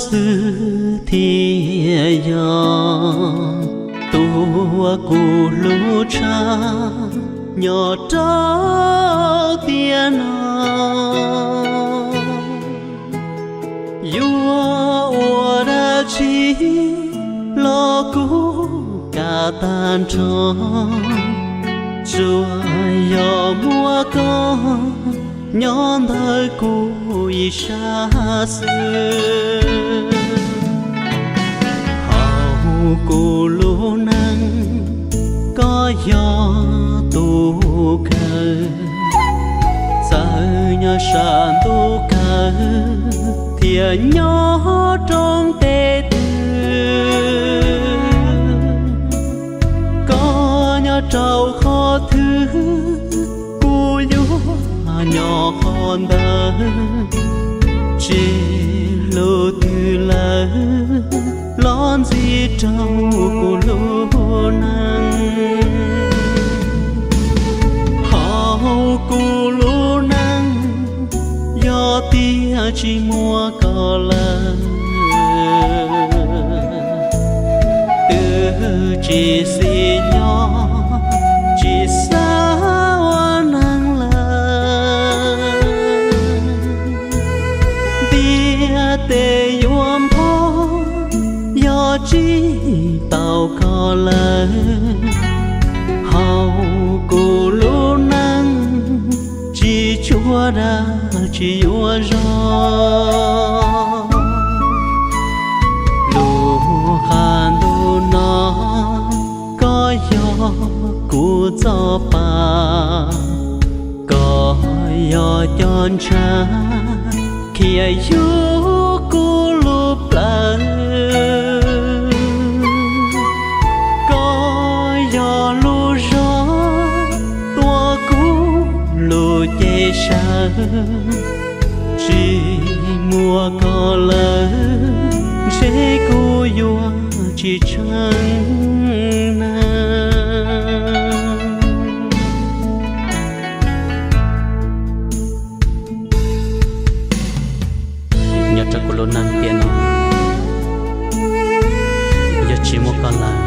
xwb thiaj yog tus uas kuv hlub tshaj nyob rau tiam no. Yuav ua dab tsi los kuv kam tag nrho, tsuas yog muaj koj nyob ntawm kuv ib sab xwb. Hauv kuv lub neej koj yog tus kawg, txawm nyob sab ntuj kawg thiab nyob roob teb twg, koj nyob rau qhov twg kuv yuav nyob qhov ntawd, tsis hlub twg lawm los ntxiv rau kuv lub neej. Hauv kuv lub neej yog tias tsis muaj koj lawm, twb tsis xis nyob tsis xav ua neeg lawm. Ntiaj teb yuav npog yog tsis tau koj lawm, hauv kuv lub neej tsis tshua dag tsis yuav zog. Lub qab ntuj no koj yog kuv txoj pa, koj yog cov ntshav khiav yug kuv lub plawv. Koj yog lub zog tuav kuv lub cev sawv, tsis muaj koj lawm ntshe kuv yuav tsis tshee neeg. Nyob rau kuv lub neej tiam no, yog tsis muaj koj lawm,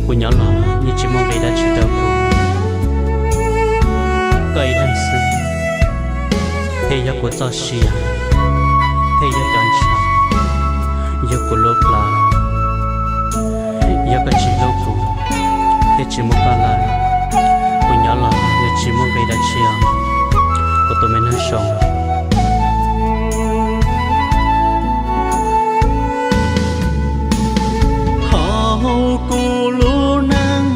kuv nyob los yeej tsis muaj nqis dab tsi rau kuv. Koj ib leeg xwb thiaj yog kuv txoj sia, thiaj yog cov ntshav, yog kuv lub plawv. Yog koj tsis hlub kuv, thiaj tsis muaj koj lawm, kuv nyob los yeej tsis muaj nqis dab tsi os, kuv tus me neeg zoo. Hauv kuv lub neej,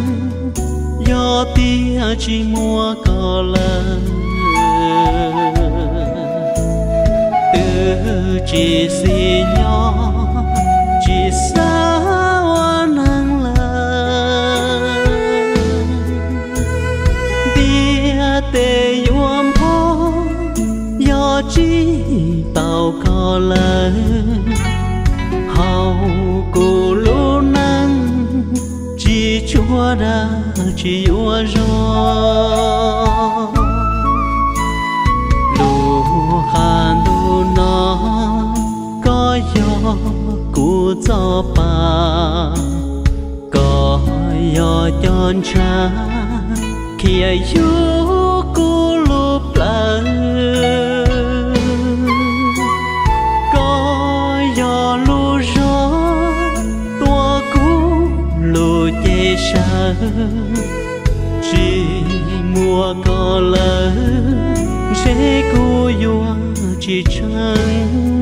yog tias tsis muaj koj lawm, twb tsis xis nyob tsis xav ua neeg lawm. Ntiaj teb yuav npog yog tsis tau koj lawm, hauv kuv lub neej tsis tshua dag tsis yuav zog. Lub qab ntuj no koj yog kuv txoj pa, koj yog cov ntshav khiav yug kuv lub plawv. Koj yog lub zog tuav kuv lub cev sawv, tsis muaj koj lawm ntshe kuv yuav tsis tshee